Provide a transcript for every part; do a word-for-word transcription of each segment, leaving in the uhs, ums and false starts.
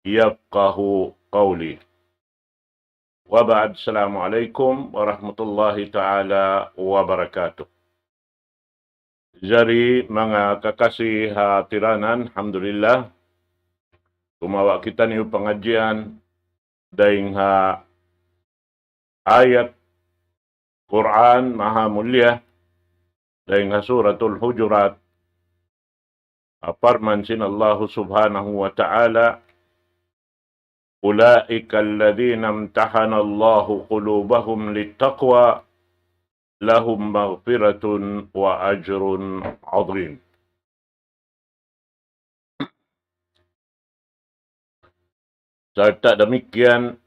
يفقهوا قولي. وبعد، السلام عليكم ورحمة الله تعالى وبركاته. Jari manga kakasi ha tiranan, alhamdulillah, tumawa' kitaniyu pangadjian dayn ha ayat Qur'an maha mulia dayn ha Suratul Hujurat, parman sin Allahu Subhanahu wa Ta'ala, أولئك الذين امتحن الله قلوبهم للتقوى لهم مغفرة وأجر عظيم. Sarta' damikkiyan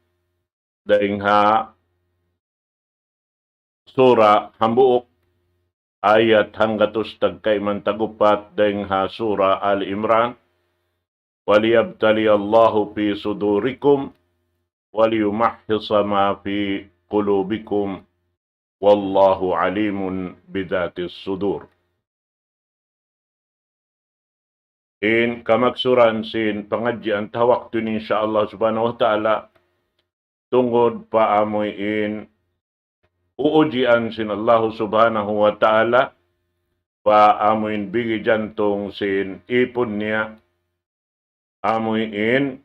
dayn ha sura hambuuk, ayat hanggatus tagkaiman tagupat dayn ha sura Ali Imran, وليبتلي الله في صدوركم وليمحص ما في قلوبكم والله عليم بذات الصدور. In kamaksuran sin pangadjian ta waktu ini, insya Allah subhanahu wa ta'ala, tungud pa amuin uujian sin Allahu subhanahu wa ta'ala, pa amuin bigi jantung sin ipun niya, amuin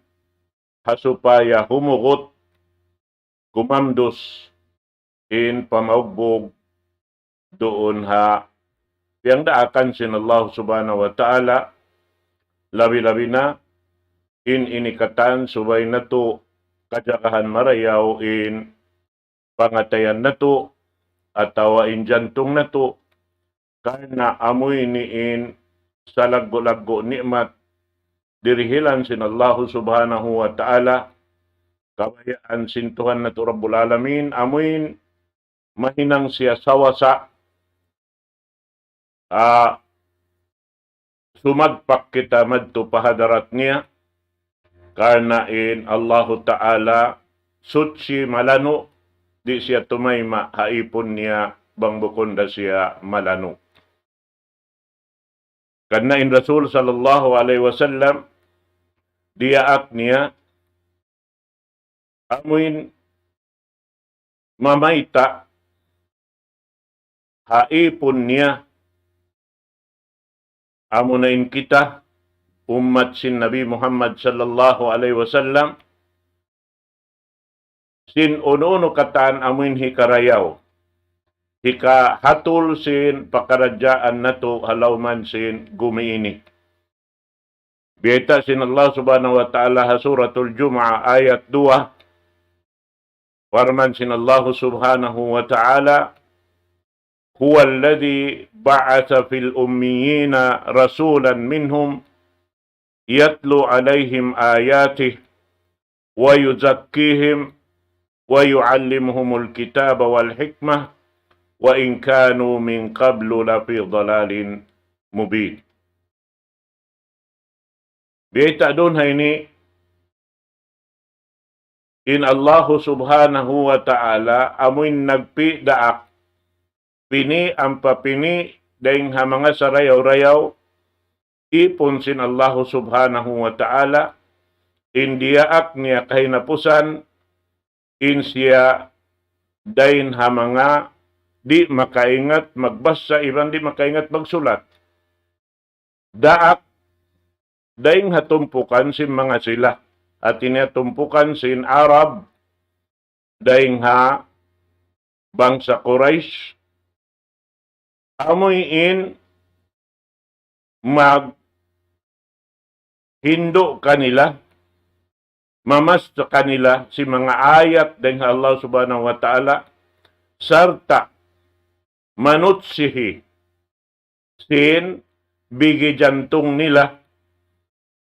ha supaya humugut, kumamdus in pamaugbug duun ha piyangdaakan sin Allah subhanahu wa ta'ala, labi-labi na in ini katan subay natu' kajagahan marayaw in pangatayan natu', atawa in jantung natu', karna' amu ini in salaggu'-laggu' ni'mat dirihilan sin Allahu subhanahu wa ta'ala, kabayaan sin Tuhan natu' Rabbul Alamin, amuin mahinang siya sawasa, ah, sumagpak kita madtu pa hadarat niya, karna' in Allahu Ta'ala suchi malanu', di' siya tumayma' ha ipun niya bang bukun da siya malanu'. Karna' in Rasul sallallahu alayhi wasallam, diyaak niya, amuin mamayta' ha ipun niya, amuna in kita, ummat sin Nabi Muhammad sallallahu alayhi wasallam, sin unu-unu katan amuin hikarayaw, hikahatul sin pakaradjaan natu' ha lawman sin gumi ini. Biyayta' sin Allah subhanahu wa ta'ala ha Suratul Jumu'ah ayat duwa, parman sin Allah subhanahu wa ta'ala, هو الذي بعث في الأميين رسولا منهم يتلو عليهم آياته ويزكيهم ويعلمهم الكتاب والحكمة وإن كانوا من قبل لفي ضلال مبين. Biyayta' duun ha ini, in Allahu subhanahu wa ta'ala amuin nagpidaak pini' ampa pini' dayng ha manga sarayaw-rayaw, ipun sin Allahu subhanahu wa ta'ala, in diyaak niya kahinapusan, in siya dayn ha manga di' makaingat magbasa iban di' makaingat magsulat. Daak dayn ha tumpukan sin manga sila. Hati niya tumpukan sin Arab, dayn ha bangsa Quraysh, amuin maghindu' kanila, mamassa kanila sin manga ayat dayn ha Allah subhanahu wa ta'ala, sarta' manutsihi sin bigi jantung nila,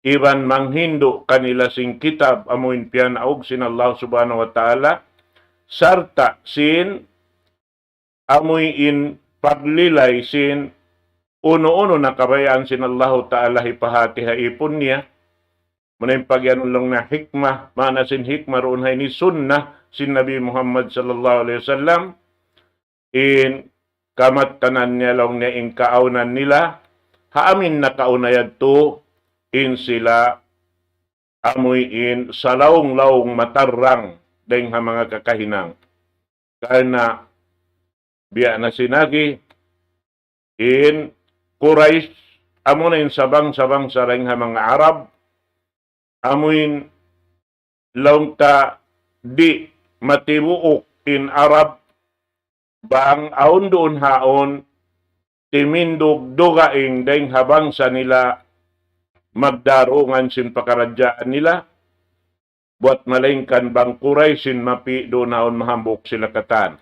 iban manghindu' kanila sin kitab amuin piyanaug sin Allah subhanahu wa ta'ala, sarta' sin amuin paglilay sin unu-unu na kabayaan sin Allahu ta'ala hipahati ha ipun niya. Muna in pagiyanun laung niya hikmah, maana sin hikmah duun ha ini sunnah sin Nabi Muhammad sallallahu alayhi wasallam, in kamattanan niya laung niya in kaawnan nila, ha amuin nakauna yadtu, in sila amuin salaung-laung matarrang dayn ha manga kakahinang. Karna' biya' na sin agi, in Quraysh, amuna in sabang-sabang sa dayn ha manga Arab, amuin laung ta di' matibuuk in Arab, bang awn duun haun timindug dugaing dayn ha bangsa nila, magdarungan sin pakaradjaan nila, buwat malaingkan bang Quraysh in mapi' duun haun mahambuuk sila katan.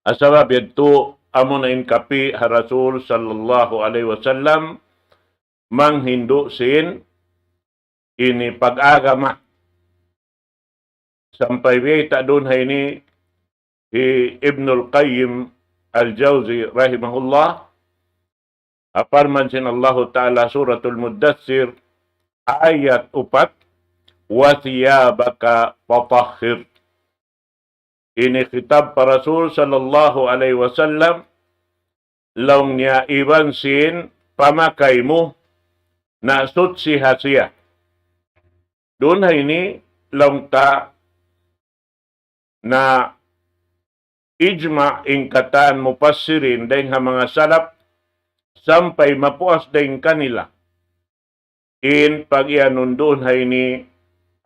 Sabab yadtu amuna in kapi' ha Rasul sallallahu alayhi wasallam manghindu' sin ini pag-agama. Sampay biyayta' duun ha ini hi Ibnul Qayyim Al-Jawzi rahimahullah, ha parman sin Allahu Ta'ala Suratul Muddathir, ayat upat, وثيابك فطهر. Ini khitab pa Rasul sallallahu alayhi wasallam, laung niya iban sin pamakay mu na suchi ha siya. Duun ha ini laung ta na ijma' in katan mufassirin dayn ha manga salaf sampay mapuas dayn kanila. In pag-iyanun duun ha ini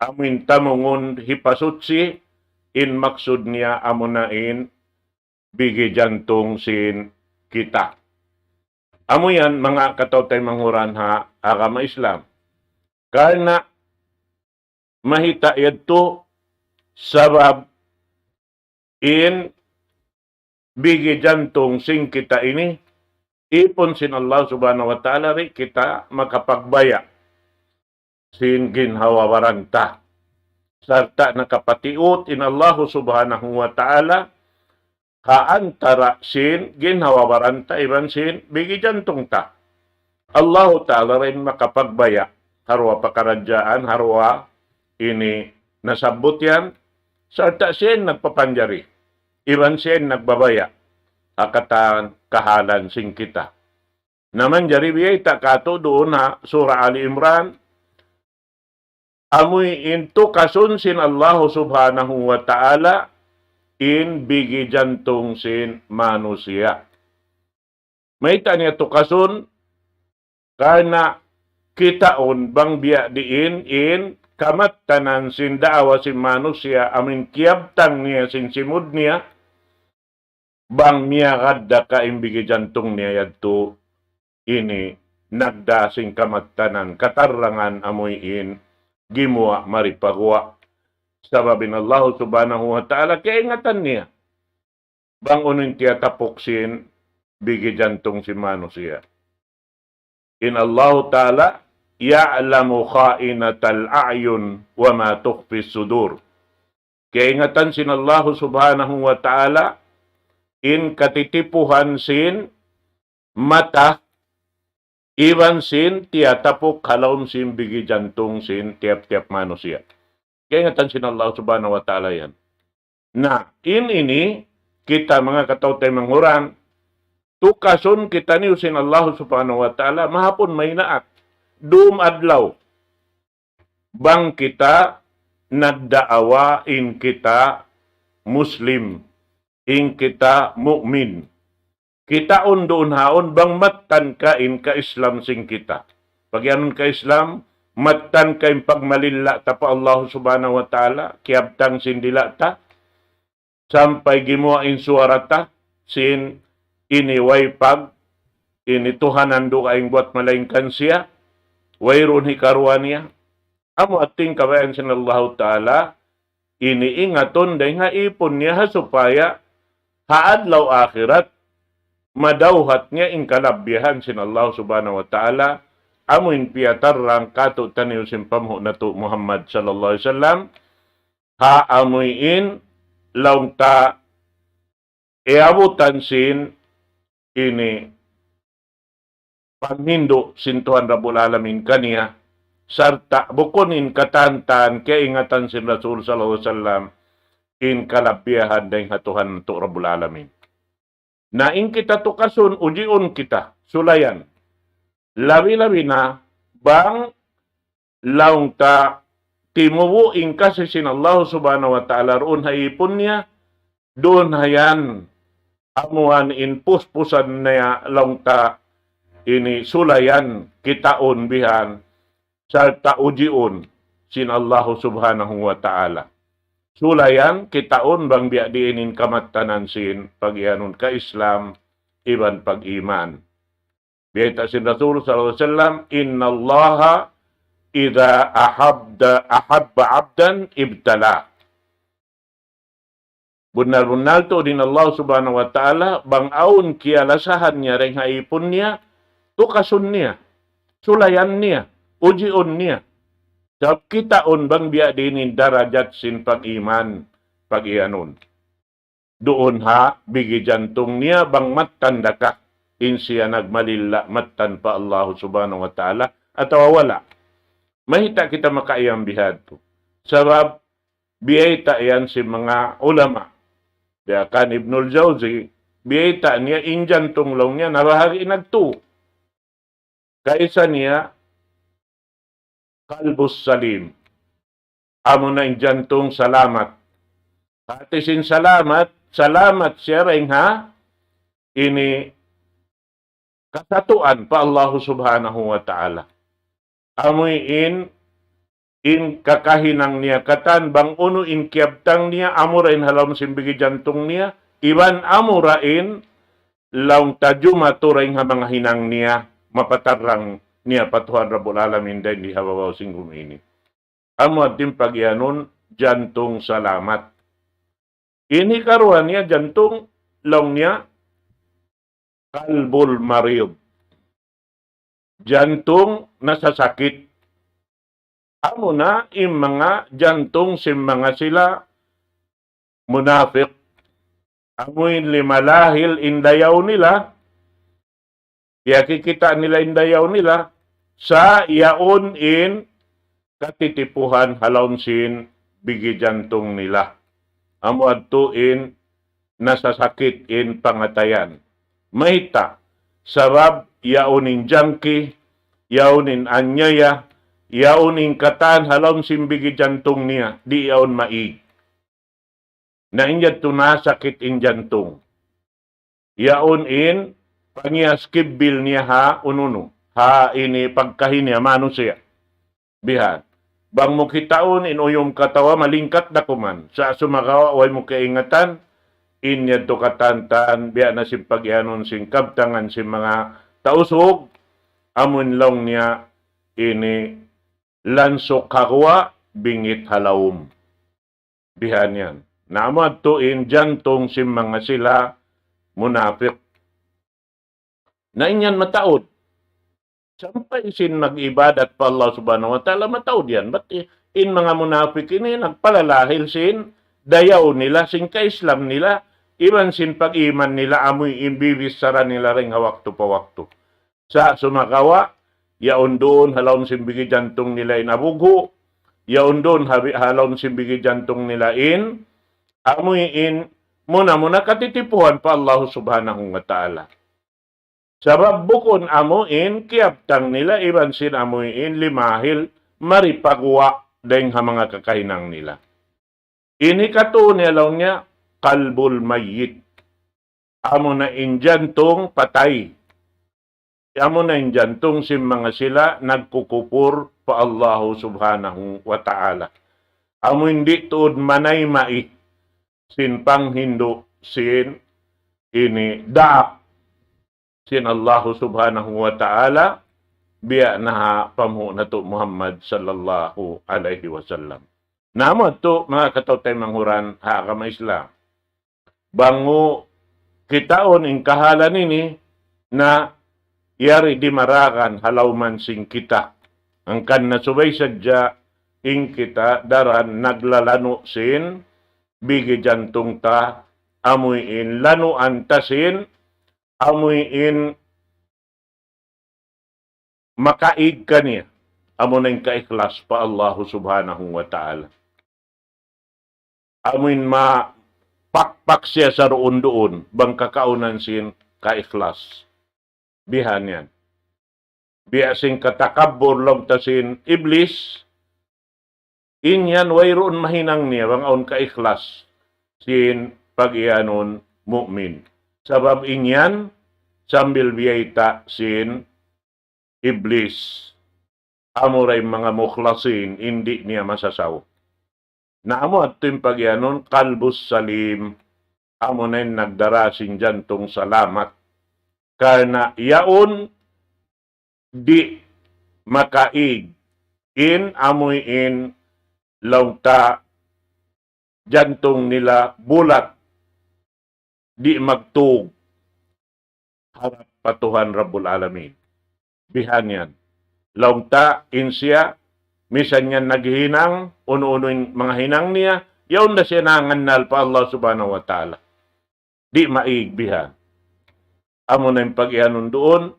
amuin tamungun hipasuchi, in maksud niya amuna in bigi jantung sin kita. Amu yan manga kataw-taymanghuran ha agama Islam. Karna' mahita' yadtu sabab in bigi jantung sin kita ini, ipun sin Allah Subhanahu wa Ta'ala, di' kita makapagbaya' sin ginhawa-baran ta. Sarta' nakapatiut in Allah Subhanahu wa Ta'ala ha antara' sin ginhawa-baran ta iban sin bigi jantung ta. Allahu Ta'ala da in makapagbaya' ha duwa pakaradjaan, ha duwa ini nasabbut yan, sarta' siya in nagpapanjari, iban siya in nagbabaya' ha katan kahalan sin kita. Na manjari biyayta' katu' duun ha Surah Ali Imran, amuin tukasun sin Allahu Subhanahu wa Ta'ala in bigi jantung sin manusiya'. Mayta' niya tukasun? Karna' kitaun bang biya' diin in kamattanan sin daawa sin manusiya' amuin kiyabtang niya sin simud niya, bang miyagad da ka in bigi jantung niya yadtu ini nagdā sin kamattanan, katarrangan amuin gimuwa' mari pa guwa'. Sabab in Allahu Subhanahu wa Ta'ala kiyaingatan niya bang unu in tiyatapuk sin bigi jantung sin manusiya'. In Allahu Ta'ala, يعلم خائنة الأعين وما تخفي الصدور. Kiyaingatan sin Allahu Subhanahu wa Ta'ala in katitipuhan sin mata iban sin tiyatapuk ha lawm sin bigi jantung sin tiyap-tiyap manusiya'. Kiyaingatan sin Allah Subhanahu wa Ta'ala yan. Na, in ini, kita manga kataw-taymanghuran, tukasun kitaniyu sin Allah Subhanahu wa Ta'ala, mahapun maynaat, dum adlaw. Bang kita nagdaawa in kita Muslim, in kita mu'min. Kitaun duun haun bang mattan ka in ka-Islam sin kita. Pagiyanun ka-Islam, mattan ka in pagmalilla' ta pa Allah Subhanahu wa Ta'ala, kiyabtang sin dila' ta, sampay gimuwa' in suwara ta, sin ini way pag, ini Tuhanan dugaing buwat malaingkan siya, wayruun hikaruwa niya. Amu atin kabayaan sin Allahu Ta'ala, ini ingatun dayng ha ipun niya ha supaya ha adlaw akhirat, madawhat niya in kalabbihan sin Allah Subhanahu wa Ta'ala, amu in piyatarrang katu'taniyu sin panghu' natu' Muhammad sallallahu alayhi wasallam, ha amuin laung ta iyabutan sin ini panghindu' sin Tuhan Rabbul Alamin kaniya, sarta' bukun in katan-katan kiyaingatan sin Rasul sallallahu alayhi wasallam in kalabbihan dayng ha Tuhan natu' Rabbul Alamin. Na in kita tukasun, ujiun kita, sulayan. Labi-labi na bang laung ta timubu' in kasi sin Allah Subhanahu wa Ta'ala duun ha ipun niya, duun ha yan amuan in puspusan niya laung ta ini sulayan kitaun bihan sarta' ujiun sin Allah Subhanahu wa Ta'ala. Sulayan kitaun bang biya' diin in kamattanan sin pag-iyanun ka Islam iban pag-iman. Biyayta' sin Rasul sallallahu alayhi wasallam, إن الله إذا أحب أحب عبدا ابتلاه. Bunnal-bunnal tuud in Allah Subhanahu wa Ta'ala, bang awn kiyalasahan niya dayn ha ipun niya, tukasun niya, sulayan niya, ujiun niya. Sabab kitaun bang biya' diin in darajat sin pag-iman, pag-iyanun. Duun ha bigi jantung niya bang mattan da ka in siya nagmalilla mattan pa Allah Subhanahu wa Ta'ala atawa wala'. Mayta' kita makaiyam bihadtu? Sabab biyayta' yan sin manga ulama. Biya' kan Ibnul Jawzi, biyayta' niya in jantung laung niya nabahagi' nagtu. Kaisa niya, قلب سليم. Amuna in jantung salamat. Hati sin salamat, salamat siya dayn ha ini kasatuan pa Allah Subhanahu wa Ta'ala. Amu in, in kakahinang niya katan, bang unu in kiyabtang niya, amura in ha lawm sin bigi jantung niya, iban amura in laung ta jumatu dayn ha manga hinang niya, mapatarrang niya pa Tuhan Rabbul Alamin dayn di ha babaw sin gumi ini. Amu adtu in pag-iyanun jantung salamat. Ini karuwa niya jantung laung niya قلب المريض. Jantung nasasakit. Amuna in manga jantung sin manga sila munapik. Amu in lima lahil in dayaw nila. Kiyakikita' nila in dayaw nila. Sa' yaun in katitipuhan ha lawm sin bigi jantung nila. Amu adtu in nasasakit in pangatayan. Mayta'? Sabab yaun in jangki, yaun in anyaya, yaun in katan ha lawm sin bigi jantung niya, di' yaun maig. Na in yadtu nasakit in jantung. Yaun in pangiyas kibbil niya ha unu-unu, ha ini pagkahi niya manusiya'. Bihan. Bang mu kitaun in uyum katawa malingkat da kuman. Sa' sumagawa' way mu kaingatan, in yadtu katantan, biya' na sin pag-iyanun sin kabtangan sin manga Tausug, amun laung niya ini lansuk ha guwa', bingit ha lawm. Bihan yan. Na amu adtu in jantung sin manga sila munapik. Na in yan mataud. Sampay sin mag-ibadat pa Allah Subhanahu wa Ta'ala, mataud yan. Bat i-, in manga munapik ini, nagpalalahil sin dayaw nila, sin ka-Islam nila, iban sin pag-iman nila, amu in bibichara nila dayn ha waktu pa waktu. Sa' sumagawa', yaun duun ha lawm sin bigi jantung nila in abughu', yaun duun ha bi-, ha lawm sin bigi jantung nila in, amu in, muna-muna katitipuhan pa Allah Subhanahu wa Ta'ala. Sabab bukun amu in kiyabtang nila iban sin amu in limahil mari pa guwa' dayng ha manga kakahinang nila. Ini katu' niya laung niya قلب الميت. Amu na in jantung patay. Amu na in jantung sin manga sila nagkukupur pa Allahu Subhanahu wa Ta'ala. Amu in di' tuud manayma' sin panghindu' sin ini daak sin Allahu Subhanahu wa Ta'ala, biya' na ha panghu' natu' Muhammad sallallahu alayhi wasallam. Na amu yadtu, manga kataw-taymanghuran ha agama Islam. Bang mu kitaun in kahalan ini, na yari dimaragan ha lawman sin kita. Hangkan na subay sadja in kita daran naglalanu' sin bigi jantung ta, amuin lanuan ta sin, amuin makaig kaniya, amu na in kaikhlas pa Allahu Subhanahu wa Ta'ala. Amuin mapakpak siya saruun-duun, bang kakaunan sin kaikhlas. Bihan yan. biya' sin katakabbur laung ta sin Iblis, in yan wayruun mahinang niya bang awn kaikhlas sin pag-iyanun mu'min. Sabab in yan sambil biyayta' sin Iblis. Amura in manga mukhlasin, in di' niya masasaw. Na amu yadtu in pag-iyanun qalbus salim, amuna in nagdara sin jantung salamat. Karna' yaun di' makaig in amuin laung ta jantung nila bulat, di' magtug harap pa Tuhan Rabbul Alamin. Bihan yan. Laung ta, in siya, misan yan naghinang, unu-unu in manga hinang niya, yaun da siya nangannal pa Allah Subhanahu wa Ta'ala. Di' maig bihan. Amuna in pag-iyanun duun,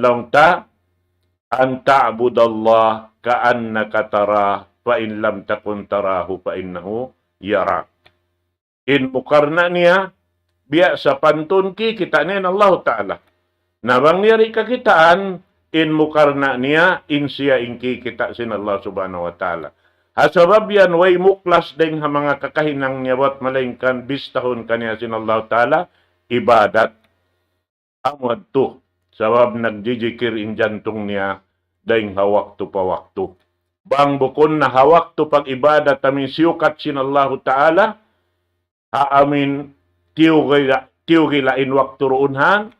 laung ta, أن تعبد الله كأنك تراه فإن لم تكن تراه فإنه يراك. In mu karna' niya, biya' sapantun kikita' niya in Allahu Ta'ala. Na bang niya di' kakitaan, in mu karna' niya, in siya in kikita' sin Allah Subhanahu wa Ta'ala. Ha sabab yan, way muklas dayn ha manga kakahinang niya buwat malaingkan bistahun kaniya sin Allahu Ta'ala, ibadat. Amu yadtu, sabab nagjijikir in jantung niya dayn ha waktu pa waktu. Bang bukun na ha waktu pag-ibadat amin siyukat sin Allahu Ta'ala, ha amin tiyugila, tiyugila in waktu duun han,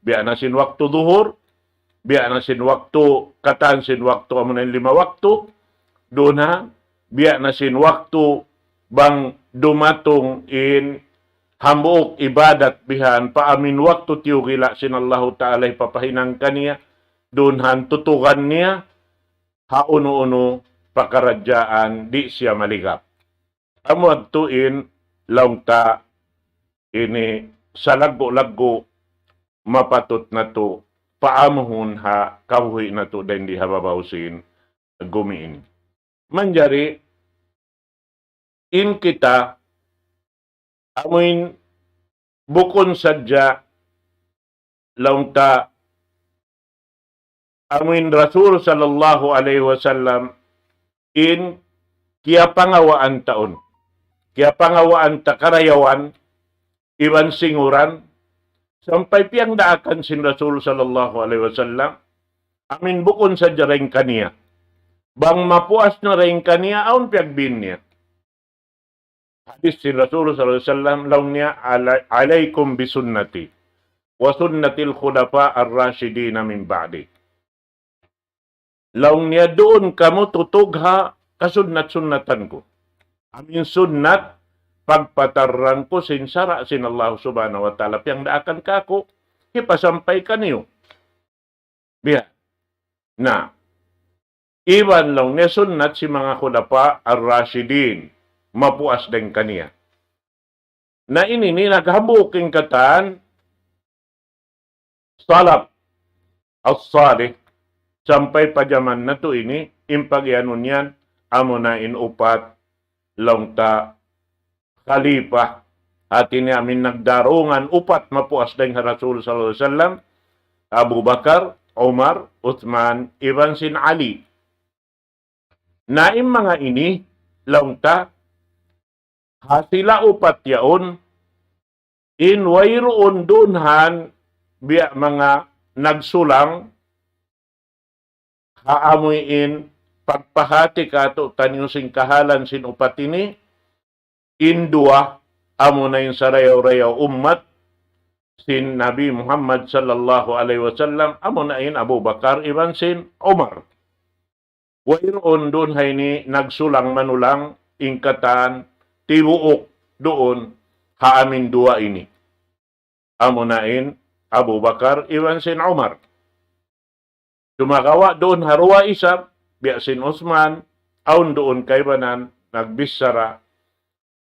biya' na sin waktu duhur, biya' na sin waktu, katan sin waktu amuna in lima waktu, duun han, biya' na sin waktu bang dumatung in hambuuk ibadat bihan pa amin waktu tiyugila sin Allahu Ta'ala hipapahinang kaniya, duun han tutugan niya, ha unu-unu pakaradjaan di' siya maligap. Amu yadtu in laung ta ini salaggu'-laggu' mapatut natu' paamuhun ha kabuhi' natu' dayn di ha babaw sin gumi ini. Manjari in kita amuin bukun sadja laung ta amuin Rasul sallallahu alayhi wasallam in kiyapangawaan ta yaun. Kiyapangawaan ta karayawan iban singuran sampay piyagdaakan sin Rasul sallallahu alayhi wasallam amuin bukun sadja dayn kaniya. Bang mapuas na dayn kaniya, awn piyagbin niya. Hadis sin Rasul sallallahu alayhi wasallam, laung niya, "علي-، عليكم بسنتي وسنة الخلفاء الراشدين من بعدي." Laung niya, duun kamu tutug ha kasunnat-sunnatan ku. Amuin sunnat, pagpatarrang ku sin sara' sin Allah Subhanahu wa Ta'ala, piyagdaakan kāku', hipasampay kaniyu. Biya'. Na, iban laung niya sunnat sin manga khulafa ar-rashidin, mapuas dayn kaniya. Na ini ini naghambuuk in katan salaf as-salih sampay pa jaman natu' ini, in pag-iyanun yan, amuna in upat laung ta khalifa, hati niya amuin nagdarungan upat mapuas dayn ha Rasul sallallahu alayhi wasallam, Abu Bakar, Umar, Uthman, iban sin Ali. Na in manga ini, laung ta, ha sila upat yaun, in wayruun duun han biya' manga nagsulang, ha amuin pagpahati kātu'niyu sin kahalan sin upat ini, in duwa, amuna in sarayaw-rayaw ummat sin Nabi Muhammad sallallahu alayhi wasallam, amuna in Abu Bakar iban sin Umar. Wayruun duun ha ini nagsulang manulang in katan tibuuk duun ha amuin duwa ini. Amuna in Abu Bakar iban sin Umar. Sumagawa' duun ha duwa isab, biya' sin Uthman, awn duun kaibanan nagbichara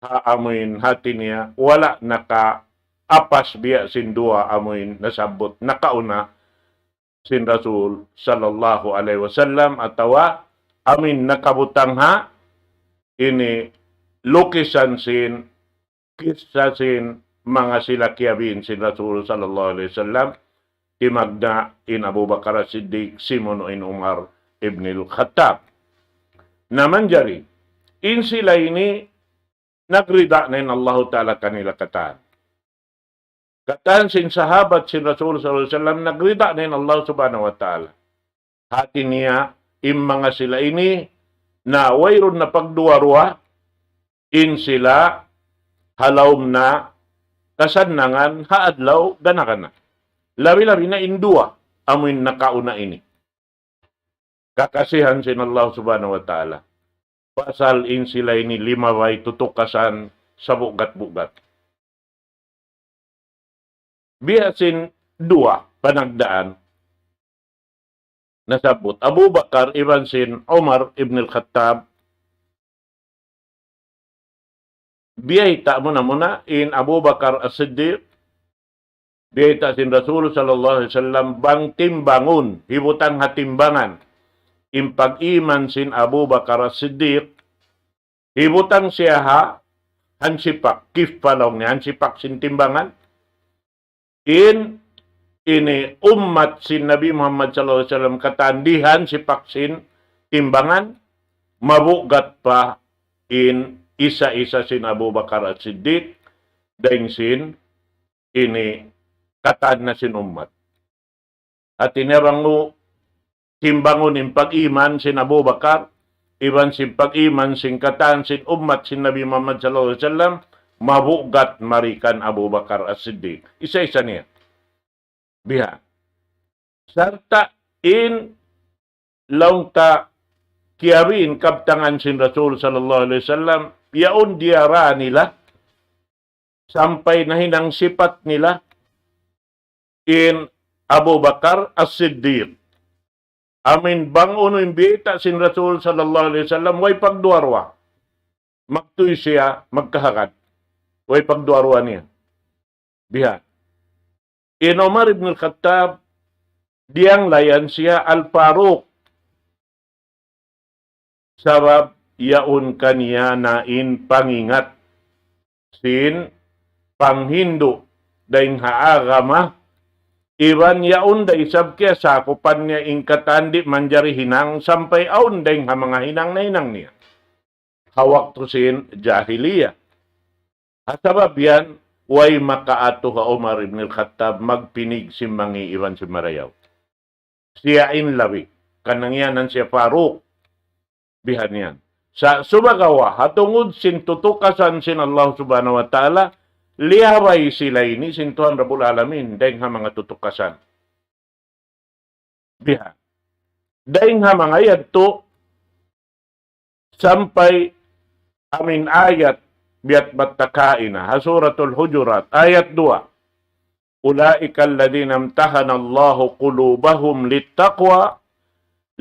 ha amuin hati niya, wala' nakaapas biya' sin duwa amuin nasabbut nakauna sin Rasul sallallahu alayhi wasallam, atawa amuin nakabutang ha ini lukisan sin kissa sin manga sila kiyabiin sin Rasul sallallahu alayhi wasallam, timagna' in Abu Bakar As-Siddiq, simunu' in Umar ibn al-Khattab. Na manjari, in sila ini nagrida na in Allahu Ta'ala kanila katan. Katan sin sahabat sin Rasul sallallahu alayhi wasallam, nagrida na in Allah Subhanahu wa Ta'ala. Hati niya, in manga sila ini, na wayruun na pagduwa-ruwa, in sila ha lawm na kasannangan ha adlaw gana-gana. Labi-labi na in duwa, amu in nakauna ini. Kakasihan sin Allah Subhanahu wa Ta'ala. Pasal in sila ini limabay tutukasan sabugat-bugat. Biya' sin duwa panagnaan nasabbut. Abu Bakar iban sin Umar ibn al-Khattab. Biyayta' muna-muna in Abu Bakar As-Siddiq, biyayta' sin Rasul sallallahu alayhi wasallam bang timbangun, hibutang ha timbangan. In pag-iman sin Abu Bakar As-Siddiq, hibutang siya ha hansipak, kiffa laung niya, hansipak sin timbangan. In ini ummat sin Nabi Muhammad sallallahu alayhi wasallam katan di hansipak sin timbangan, mabugat pa in isa-isa sin Abu Bakar As-Siddiq, dayn sin ini katan na sin ummat. Hati niya bang mu timbangun in pag-iman sin Abu Bakar, iban sin pag-iman sin katan sin ummat sin Nabi Muhammad sallallahu alayhi wasallam, mabugat mari kan Abu Bakar As-Siddiq. Isa-isa niya. Biha. Sarta' in laung ta kiyabiin kabtangan sin Rasul sallallahu alayhi wasallam, yaun diyara nila, sampay nahinang sipat nila, in Abu Bakar As-Siddiq. Amin bang unu in biyayta' sin Rasul sallallahu alayhi wasallam, way pagduwa-ruwa. Magtuy siya, magkahagad. Way pagduwa-ruwa niya. Biha. In Umar ibn al-Khattab, diyanglayan siya Al-Faruq. Sabab yaun kaniya na in pangingat sin panghindu' dayn ha agama, iban yaun da isab kiyasakupan niya in katan di' manjari hinang sampay awn dayn ha manga hinang nahinang niya ha waktu sin jahiliya. Ha sabab yan, way makaatu ha Umar ibn al-Khattab magpinig sin mangi' iban sin marayaw. Siya in labi. Kanangiyanan siya Faruq. Bihan yan. Sa' sumagawa', ha tungud sin tutukasan sin Allah Subhanahu wa Ta'ala, liyabay sila ini sin Tuhan Rabbul Alamin, dayn ha manga tutukasan. Bihan. Dayn ha manga yadtu, sampay amin ayat biya' bat ta kaina, ha Suratul Hujurat, ayat duwa. أولئك الذين امتحن الله قلوبهم للتقوى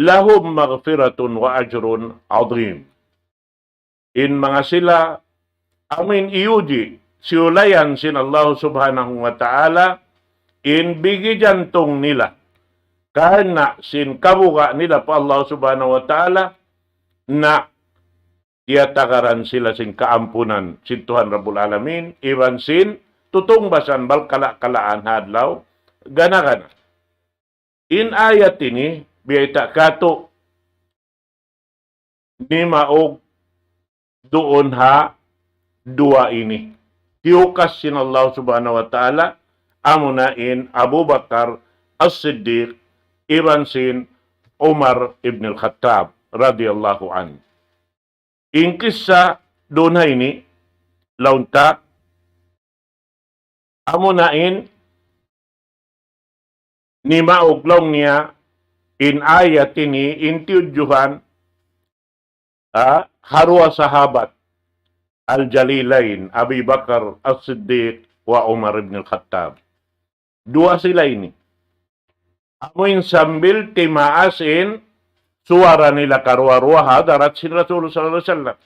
لهم مغفرة وأجر عظيم. In manga sila amin iyuji, siyulayan sin Allah Subhanahu wa Ta'ala, in bigi jantung nila, karna' sin kabuga' nila pa Allah Subhanahu wa Ta'ala, na tiyatagaran sila sin kaampunan sin Tuhan Rabbul Alamin, iban sin tutungbasan balkala'-kalaan ha adlaw gana-gana. In ayat ini, biyayta' katu' nimaug duun ha duwa ini. Tiyukas sin Allah Subhanahu wa Ta'ala, amuna in Abu Bakar As-Siddiq, iban sin Umar ibn al-Khattab, radiyallahu anhu. In kissa duun ha ini, laung ta, amuna in nimaug laung niya in ayat ini in tiyudjuhan, ah, ha duwa sahabat al-Jalilain, Abi Bakar As-Siddiq wa Umar ibn al-Khattab. Duwa sila ini. Amu in sambil timaas in suwara nila karuwa-ruwa ha hadarat sin Rasul sallallahu alayhi wasallam.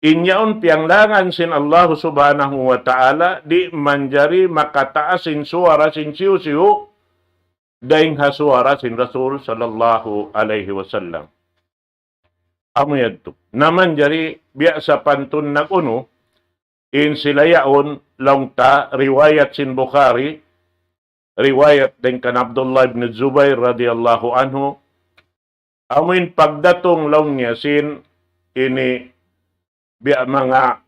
In yaun piyanglangan sin Allah Subhanahu wa Ta'ala, di' manjari makataas in suwara sin hisiyu-siyu dayn ha suwara sin Rasul sallallahu alayhi wasallam. Amu yadtu. Na manjari biya' sapantun nag-unu, in sila yaun laung ta riwayat sin Bukhari, riwayat dayn kan Abdullah ibn Zubair radiyallahu anhu, amuin pagdatung laung niya sin ini biya' manga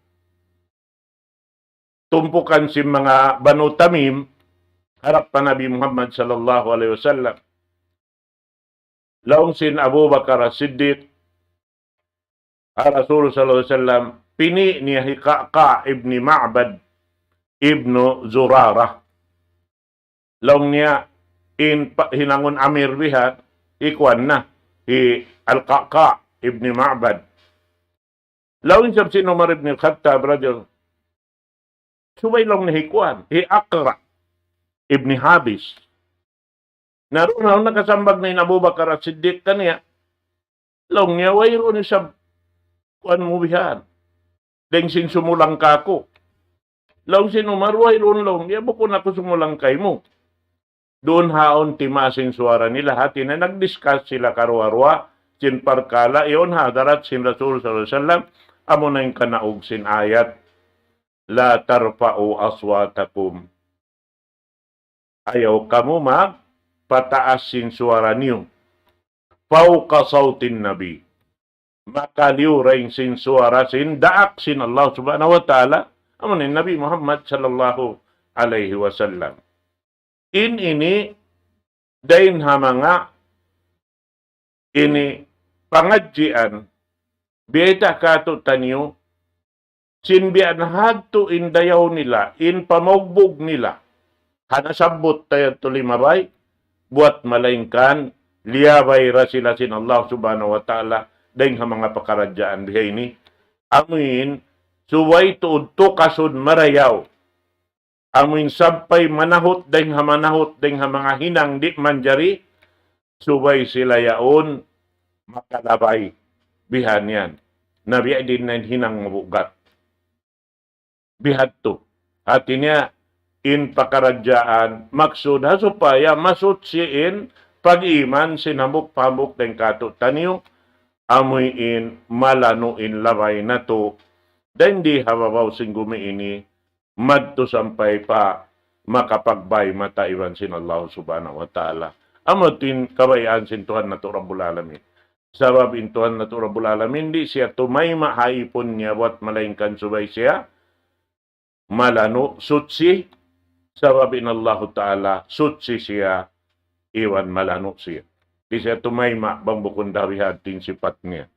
tumpukan sin manga Banu Tamim harap pa Nabi Muhammad sallallahu alayhi wasallam. Laung sin Abu Bakar As-Siddiq, ha Rasul sallallahu alayhi wasallam, pini' niya hi Ka'ka' ibn Ma'bad ibn Zurarah. Laung niya in pa-, hinangun amir biha', hi kuwan na, hi Al-Ka'ka' ibn Ma'bad. Laung isab sin Umar ibn Khattab radiyallahu, subay laung niya hi kuwan, hi Aqra' ibn Habis. Na duun, laung, nakasambag na in Abu Bakar As-Siddiq kaniya. Laung niya, wayruun isab kuwan mu bihan. Dayng sin sumulang kāku'. Laung sin Umar, wayruun, laung niya, bukun aku sumulang kaymu. Duun ha yaun timaas in suwara nila, hāti niya nag-discuss sila karuwa-ruwa sin parkala' yaun ha hadarat sin Rasul sallallahu alayhi wasallam, amuna in kanaug sin ayat, لا ترفعوا أصواتكم. Ayaw kamu magpataas sin suwara niyu. فوق صوت النبي. Makaliyu dayn sin suwara sin daak sin Allah Subhanahu wa Ta'ala, amuna in Nabi Muhammad sallallahu alayhi wasallam. In ini dayn ha manga ini pangadjian, biyayta' kātu'niyu, sin biya' na hadtu in dayaw nila, in pamugbug nila, ha nasabbut ta yadtu limabay, buwat malaingkan liyabay da sila sin Allah Subhanahu wa Ta'ala, dayn ha manga pakaradjaan bihaini. Amuin, subay tuud tukasud marayaw. Amuin sampay manahut dayng ha manahut, dayng ha manga hinang di' manjari, subay sila yaun makalabay. Bihan yan. Na biya' diin na in hinang mabugat. Bihadtu. Hāti niya, in pakaradjaan, maksud ha supaya masuchi in pag-iman sin hambuuk-hambuuk dayng kātu'niyu, amuin malanu' in labay natu', dayng di ha babaw sin gumi ini, madtu sampay pa makapagbay mata iban sin Allah Subhanahu wa Ta'ala. Amu tuud in kabayaan sin Tuhan natu' Rabbul Alamin. Sabab in Tuhan natu' Rabbul Alamin, di' siya tumayma' ha ipun niya buwat malaingkan subay siya malanu', suchi, sabab in Allahu Ta'ala, suchi siya, iban malanu' siya. Di' siya tumayma' bang bukun da bihadtu in sipat niya.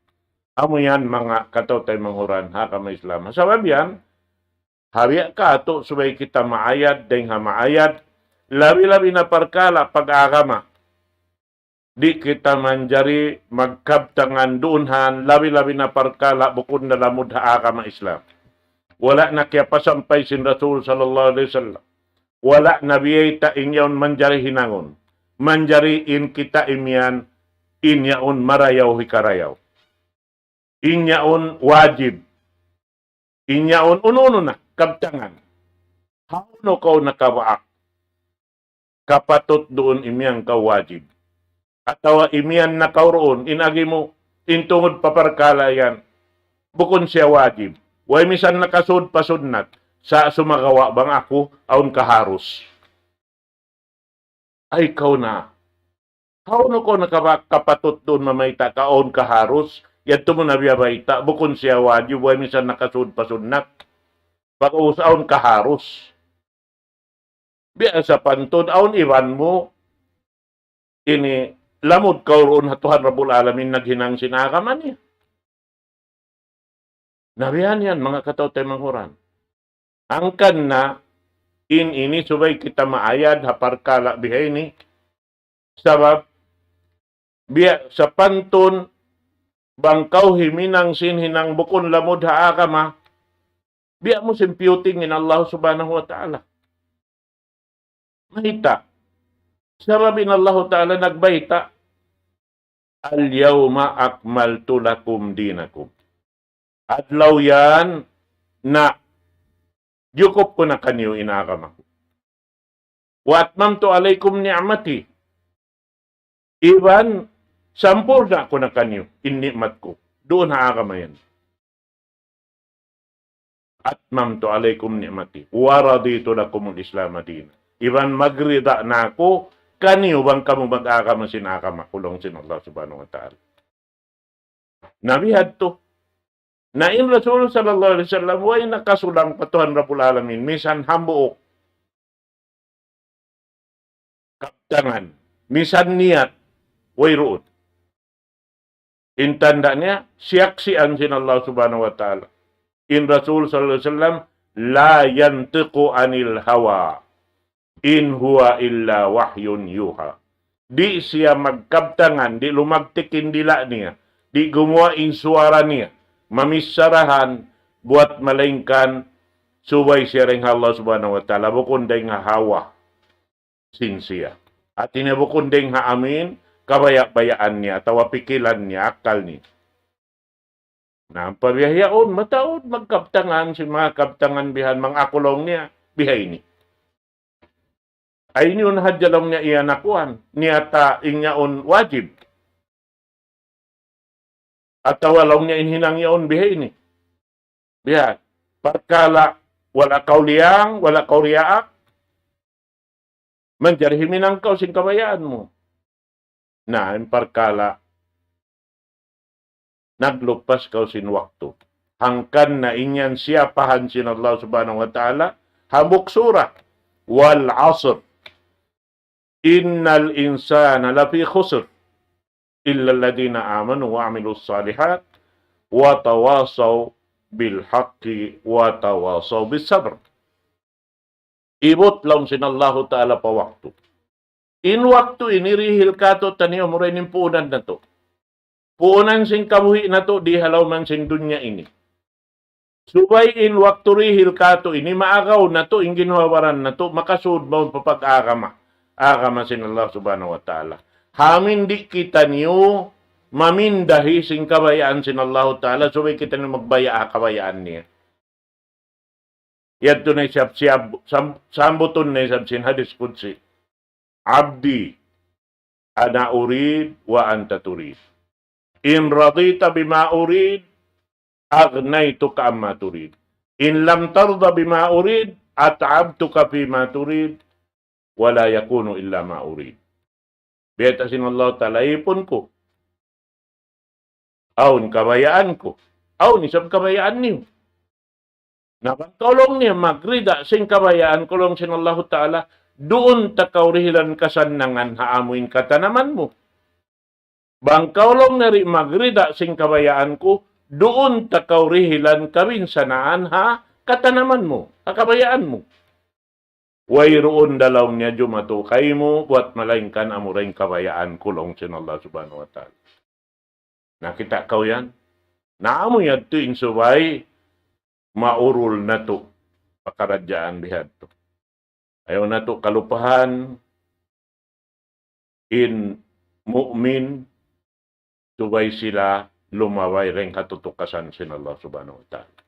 Amu yan manga kataw-taymanghuran ha agama Islam. Sabab yan, ha biya' kātu' subay kita maayad, dayng ha maayad, labi-labi na parkala' pag-agama. Di' kita manjari magkabtangan duun han, labi-labi na parkala' bukun da lamud ha agama Islam. Wala' na kiyapasampay sin Rasul sallallahu alayhi wasallam. Wala' na biyayta' in yaun manjari hinangun. Manjari in kita imiyan, in yaun marayaw hikarayaw. In yaun wajib. In yaun unu-unu na kabtangan. Hawnu kaw nakabaak kapatut duun imiyan kaw wajib. Atawa imiyan na kaw duun, in agi mu, in tungud pa parkala' yan, bukun siya wajib. Way misan nakasud pa sunnat, sa' sumagawa' bang aku, awn kaharus. Ay, kaw na. Hawnu kaw nakapa-, kapatut duun mamayta' kaw awn kaharus, yadtu mu na biyabayta', bukun siya wajib, way misan nakasud pa sunnat. Pag'ubus awn kaharus. Biya' sapantun, awn iban mu, ini lamud kaw duun ha Tuhan Rabbul Alamin naghinang sin agama niya. Na biya' yan, manga kataw-taymanghuran. Hangkan na in ini subay kita maayad ha parkala' bihaini. Sabab, biya' sapantun, bang kaw himinang sin hinang bukun lamud ha agama, biya' mu sin piyuting in Allah Subhanahu wa Ta'ala. Mayta'? Sabab in Allahu Ta'ala nagbayta', اليوم أكملت لكم دينكم. Adlaw yan na jukup ku na kaniyu in agama ku. وأتممت عليكم نعمتي. Iban sampurna' ku na kaniyu in ni'mat ku. Duun ha agama yan. أتممت عليكم نعمتي ورضيت لكم الإسلام دينا. Iban magrida na aku kaniyu bang kamu mag-agama sin agama ku, laung sin Allah Subhanahu wa Ta'ala. Na bihadtu. Na in Rasul sallallahu alayhi wasallam, way nakasulang pa Tuhan Rabbul Alamin, misan hambuuk kabtangan, misan niyat, wayruun. In tanda' niya, siyaksian sin Allah Subhanahu wa Ta'ala. In Rasul sallallahu alayhi wasallam, لا ينطق عن الهوى إن هو إلا وحي يوحى. Di' siya magkabtangan, di' lumagtik in dila' niya, di' gumuwa' in suwara niya, mamissarahan, buwat malaingkan subay siya dayn ha Allah Subhanahu wa Ta'ala, bukun dayn ha hawa sin siya. Hati niya bukun dayn ha amin kabaya'-bayaan niya, atawa pikilan niya, akal niya. Na, ampa biya' yaun, mataud magkabtangan, sin manga kabtangan bihan, manga aku laung niya, biha ini. Ay, ini un hadja laung niya iya nakuan, niyata in yaun wajib. Atawa laung niya in hinang yaun biha ini. Biha, parkala' wala' kaw liyang, wala' kaw riyaak, manjari himinang kaw sin kabayaan mu. Na, in parkala', naglupas kaw sin waktu. Hangkan na in yan siyapahan sin Allah Subhanahu wa Ta'ala, hambuuk sura, والعصر إن الإنسان لفي خسر إلا الذين آمنوا وعملوا الصالحات وتواصوا بالحق وتواصوا بالصبر. Ibut laung sin Allahu Ta'ala pa waktu. In waktu ini dihil kātu'niyu, amura in puunan natu'. Puunan sin kabuhi' natu' di ha lawm sin dunya ini. Subay in waktu dihil kātu' ini maagaw natu' in ginhawa-baran natu', makasud mawn pa pag-agama, agama sin Allah Subhanahu wa Ta'ala. Amu in di' kitaniyu mamindahi sin kabayaan sin Allahu Ta'ala, subay kitaniyu magbaya' ha kabayaan niya. Yadtu na isab siyab-, sam-, sambutun na isab sin hadis qudsi. عبدي أنا أريد وأنت تريد. إن رضيت بما أريد أغنيتك عما تريد. إن لم ترض بما أريد أتعبتك فيما تريد ولا يكون إلا ما أريد. Bayta' sin Allah Ta'ala, ipun ku. Awn kabayaan ku. Awn isab kabayaan niyu. Na bang kaw laung niya magrida sin kabayaan ku laung sin Allahu Ta'ala, duun ta kaw dihilan kasannangan ha amu in katanaman mu. Bang kaw laung niya di' magrida sin kabayaan ku, duun ta kaw dihilan kabinsanaan ha katanaman mu, ha kabayaan mu. Wayruun da laung niya jumatu kaymu, buwat malaingkan amura in kabayaan ku laung sin Allah Subhanahu wa Ta'ala. Nakita' kaw yan? Na amu yadtu in subay maurul natu' pakaradjaan bihadtu. Ayaw natu' kalupahan in mu'min subay sila lumabay dayn ha katutukasan sin Allah Subhanahu wa Ta'ala.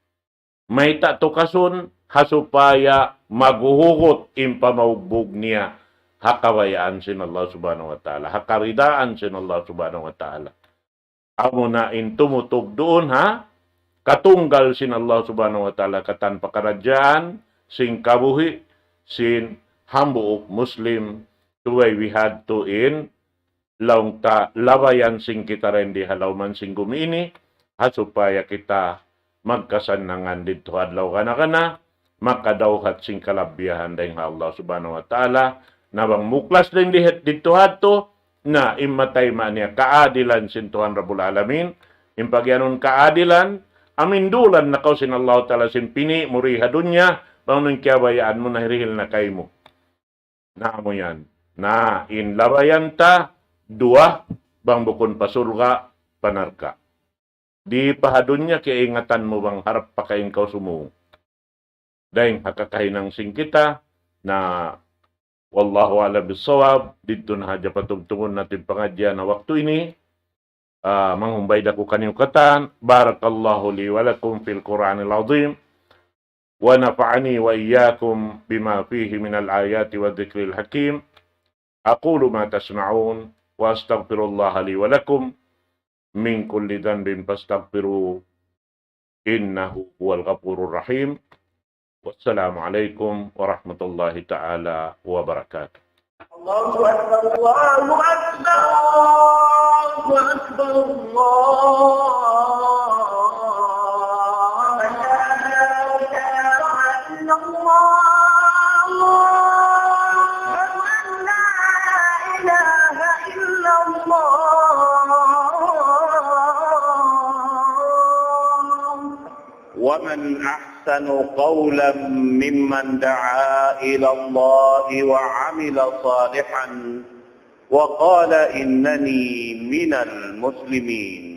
Mayta' tukasun? Ha supaya maghuhugut in pamaugbug niya ha kabayaan sin Allah Subhanahu wa Ta'ala, ha karidaan sin Allah Subhanahu wa Ta'ala. Amuna in tumutug duun ha katunggal sin Allah Subhanahu wa Ta'ala katan pakaradjaan sin kabuhi' sin hambuuk Muslim, subay bihadtu in laung ta labayan sin kita dayn di ha lawm sin gumi ini, ha supaya kita magkasannangan didtu ha adlaw gana-gana, makadawhat sin kalabbiyahan dayn ha Allah Subhanahu wa Ta'ala, na bang muklas dayn di didtu hadtu, na in matayma' niya kaadilan sin Tuhan Rabbul Alamin, in pagiyanun kaadilan, amindulan na kaw sin Allah Ta'ala sin pini' mu di ha dunya, bang unu in kiyabayaan mu na hirihil na kaymu. Na amu yan. Na in labayan ta, duwa, bang bukun pa surga', pa narka'. Di' pa ha dunya kiyaingatan mu bang harap pa kain kaw sumūng. Dayn ha kakahinang sin kita, na wallahu a'lam bissawab, didtu na hadja patugtugun natu' in pangadjian ha waktu ini. Ah, manghumbay da aku kaniyu katan. بارك الله لي ولكم في القرآن العظيم ونفعني وإياكم بما فيه من الآيات والذكر الحكيم. أقول ما تسمعون وأستغفر الله لي ولكم من كل ذنب فاستغفروه إنه هو الغفور الرحيم. والسلام عليكم ورحمة الله تعالى وبركاته. الله أكبر، الله أكبر، الله أكبر، الله أكبر. لا إله إلا الله. أشهد أن لا إله إلا الله. ومن أحسن قولا ممن دعا إلى الله وعمل صالحا وقال إنني من المسلمين.